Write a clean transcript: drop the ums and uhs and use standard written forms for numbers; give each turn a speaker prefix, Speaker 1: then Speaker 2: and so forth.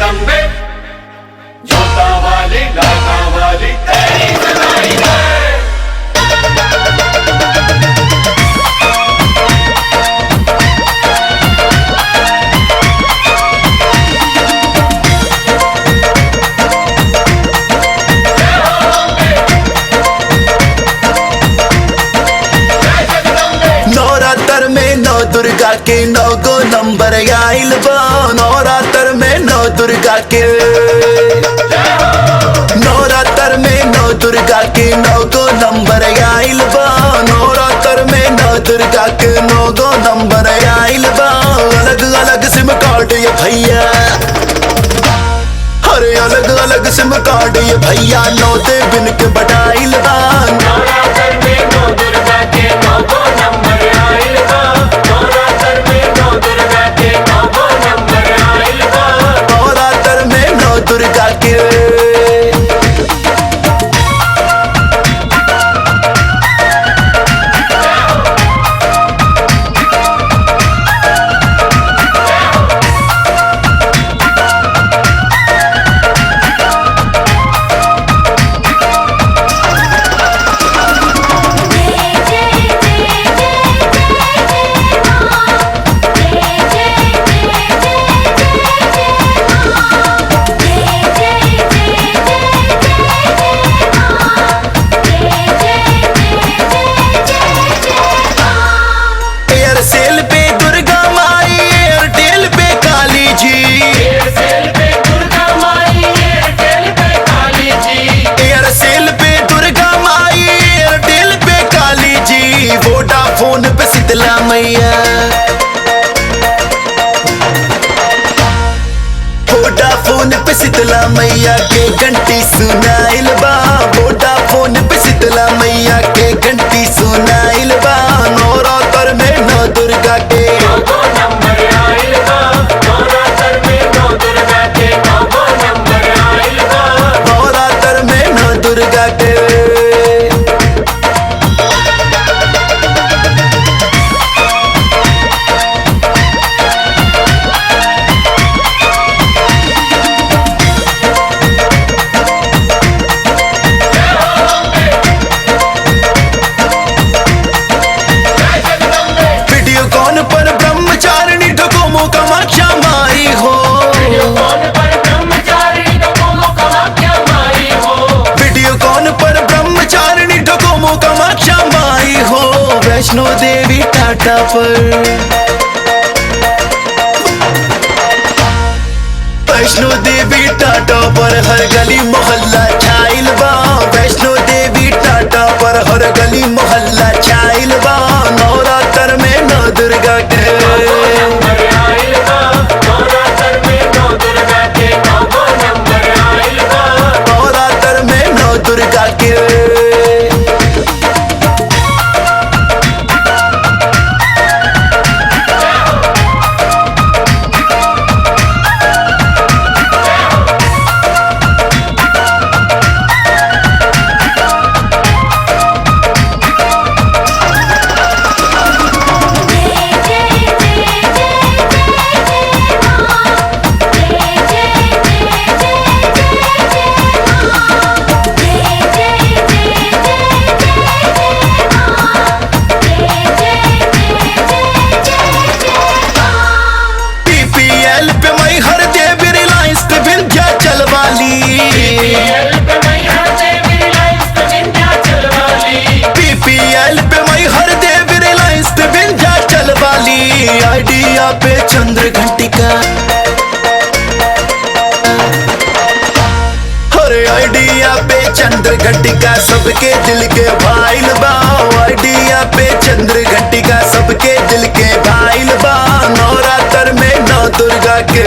Speaker 1: जगदम्बे, जोता वाली लाटा वाली तेरी सदाई है।
Speaker 2: नवरात्र में नौ दुर्गा के नौ गो नंबर आइल बा। नवरात्र में नौ दुर्गा के, नवरात्र में नौ दुर्गा के नौ गो नंबर आइल बा। नवरात्र में नौ दुर्गा के नौ गो नंबर आइल बा। अलग अलग सिम कार्ड ये भैया, अरे अलग अलग सिम कार्ड ये भैया नौ देविन के बटाइल बा।
Speaker 1: नवरात्र में नौ दुर्गा के नौ गो नंबर आइल बा। नवरात्र में नौ दुर्गा के नौ गो नंबर आइल बा।
Speaker 2: नवरात्र में नौ दुर्गा के। एयरसेल पे दुर्गा माई, एयरटेल पे काली जी।
Speaker 1: एयरसेल पे दुर्गा माई, एयरटेल पे काली जी।
Speaker 2: एयरसेल पे दुर्गा माई, एयरटेल पे काली जी। वोडाफोन पे शीतला मैया, वोडाफोन पे शीतला मैया के घंटी सुनाइल बा। वोडाफोन पे शीतला मैया के घंटी सुनाइल बा। नवरात्र में नौ दुर्गा के
Speaker 1: नौ गो नंबर आइल बा। नवरात्र में नौ दुर्गा के नौ गो नंबर आइल बा।
Speaker 2: नवरात्र में नौ दुर्गा के। वीडियोकॉन पर ब्रह्मचारिणी डोकोमो कामाख्या माई हो।
Speaker 1: वीडियोकॉन पर ब्रह्मचारिणी डोकोमो कामाख्या माई हो।
Speaker 2: वीडियोकॉन पर ब्रह्मचारिणी डोकोमो कामाख्या माई हो। वैष्णो देवी टाटा पर, वैष्णो देवी टाटा पर हर गली मोहल्ला छाइल बा। वैष्णो देवी टाटा पर हर गली मोहल्ला छाइल बा। नवरात्र में नौ दुर्गा के
Speaker 1: नंबर आइल बा। नवरात्र में नौ दुर्गा के नौ गो नंबर आइल बा।
Speaker 2: नवरात्र में नौ दुर्गा के। पीपीएल पे मई हर देवी, रिलायंस पे विंध्याचल वाली।
Speaker 1: पीपीएल पे मैहर देवी, रिलायंस पे विंध्याचल वाली।
Speaker 2: पीपीएल पे मई हर देवी, रिलायंस पे विंध्याचल वाली। आइडिया पे चंद्र घंटिका, अरे आइडिया पे चंद्र घंटिका सबके दिल के भाइल बा। आइडिया पे चंद्र घंटिका सबके दिल के भाइल बा। नवरात्र में नौ दुर्गा के।